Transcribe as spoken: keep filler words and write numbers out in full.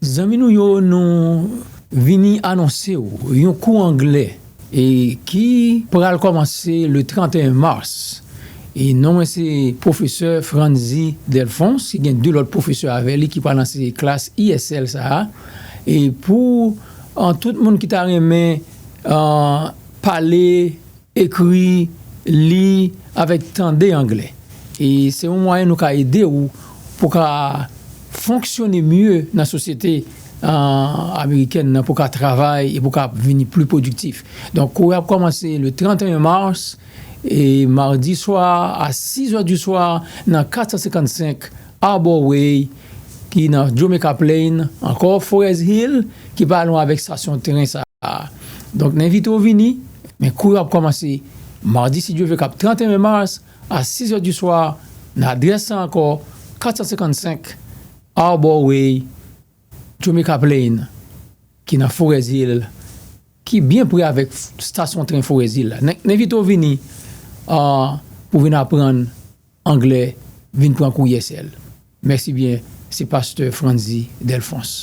Zanmi nou yo, nou vini anonse w yon kou anglè e ki pral kòmanse le trannteyen mas. E non mwen se pwofesè Franzy Delphonse, ki gen de lòt pwofesè avè li ki pral lanse klas E S L sa a. E pou an, tout moun ki ta renmen an, pale, ekri, li avèk tande anglè. E se yon mwayen nou ka ede w pou ka fonksyone mye nan sosyete an, amerikèn nan, pou ka travay e pou ka vini pli pwodiktif. Donk, kou yo ap kòmanse le trannteyen mas, e madi swa a sizè di swa nan kat san senkannsenk Arbor Way, ki nan Jamaica Plain, ankò Forest Hill, ki pa lwen avèk estasyon tren sa a. Donk, n envite w vini, men kou yo ap kòmanse madi, si Dye vle, k ap trannteyen mas, a sizè di swa, nan adrès sa ankò, kat san senkannsenk Arbor Way, Jamaica Plain, ki nan Forest Hill, ki byen pre avèk estasyon tren Forest Hill la. N, n envite w vini, ah, pou vin aprann anglè, vin pran kou E S L. Mèsi byen, se pastè Franzy Delphonse.